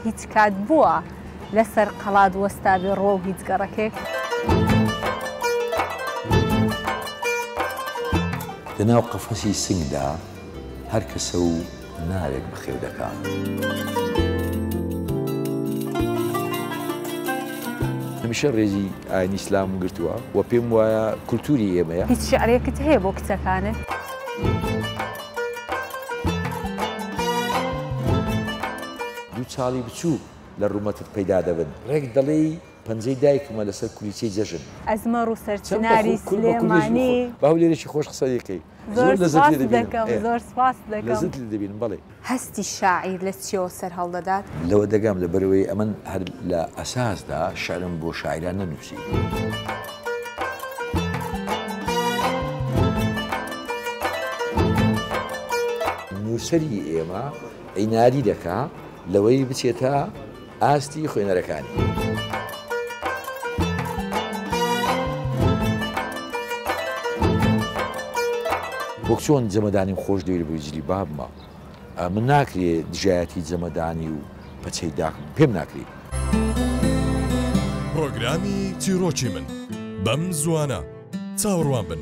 هیچ کات بووە لەسەر قەڵات وەستابێ ڕووەو هیچ گەڕەکێک؟ لەناو قەفەسی سنگدا هەر کەسە و ناوێک بەخێو دەکا. هەمیشە ڕێزی ئاینی ئیسلامم گرتووە و پێم وایە کولتووری ئێمەیە. هیچ شیعرێکت هەیە بۆ کچەکانت؟ دوو چاڵی بچووک لە ڕوومەتت پەیدا دەبن، ڕێک دەڵێی پەنجەی دایکمە لەسەر کولیچەی جەژن. ئەزمەڕ و سەرچناری سلێمانی. بە هەولێرێکی خۆش قسە دەکەی. زۆر سپاست دەکەم، زۆر سپاست دەکەم. لەزەت لێ دەبینم، بەڵێ. هەستی شاعیر لە چیەوە سەرهەڵدەدات؟ لەوە دەگەم لەبەرئەوەی ئەمن هەر لە ئەساسدا شعرم بۆ شاعیران نەنووسی. نووسەری ئێمە عینادی دەکا لەوەی بچێتە ئاستی خوێنەرەکانی. وەک چۆن جەمەدانیم خۆش دەوێت بۆی جلی بابمە من ناکرێ دژایەتی جەمەدانی و پەچەی داکم پێم ناکری. پرۆگرامی چیرۆکی من بەم زووانە چاوەڕوان بن.